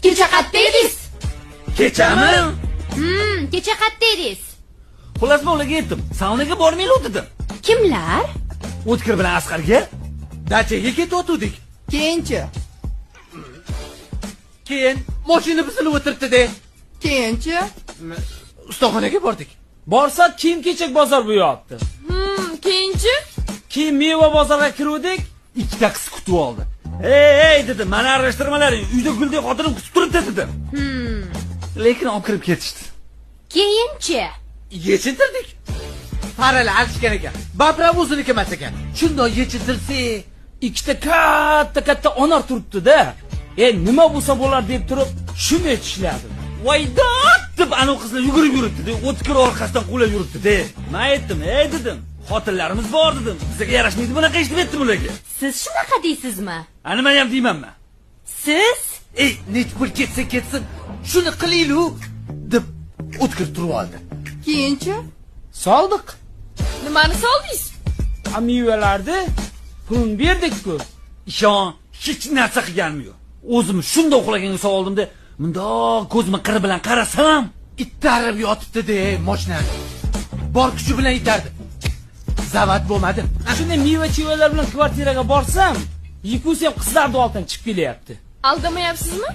Kecha qayerda edingiz? Kechami? Kecha qayerda edingiz? Xullas, men ularga aytdim, saunaga bormaylik dedim. Kimlar? O'tkir bilan Asqarga. Dachaga ketayotgandik. Keyinchi? Keyin mashina buzilib o'tiribdi-de. Keyinchi? Ustaxonaga bordik. Borsak, kiyim kechak bozor bo'yapti. Keyinchi? Keyin meva bozorga kiruvdik. Ikkita qiz kutib oldi. Ey, ey dedim, mani aralashtirmalaring. Uyda guldek xotinim kutib turibdi dedim. Lekin olib kirib ketishdi. Keyinchi? Yechintirdik. Faralar alishgan ekan. Babrab o'ziniki emas ekan. Shundoq yechintirsak, Ikkita katta katta onor turibdi-da. E, nima bo'lsa bo'lar deb turib, shunday tishladim. Voy dod deb anavi qizlar yugurib yuribdi-de, O'tkir orqasidan quvlab yuribdi-de. Men aytdim, ey dedim, xotinlarimiz bor dedim. Bizga yarashmaydi bunaqa ish deb aytdim ularga. Siz shunaqa deysizmi? A nima ham deymanman. Siz? Ey, nech pul ketsa ketsin, shuni qilaylik deb O'tkir turib oldi. Keyinchi? Soldiq. Nimani soldingiz? A mevalarni pulini berdik-ku. Ishon, hech narsa qilganim yo'q. O'zim shunday uxlaganga soldimda, mundoq ko'zimni qiri bilan qarasam, Itarib yotibdi-de mashinani. Bor kuchi bilan itardi. Zavat bo'lmadi. Shunday meva-chevalar bilan kvartiraga borsam, Yekusi ham qizlarni oldidan chiqib kelyapti. Aldamayapsizmi?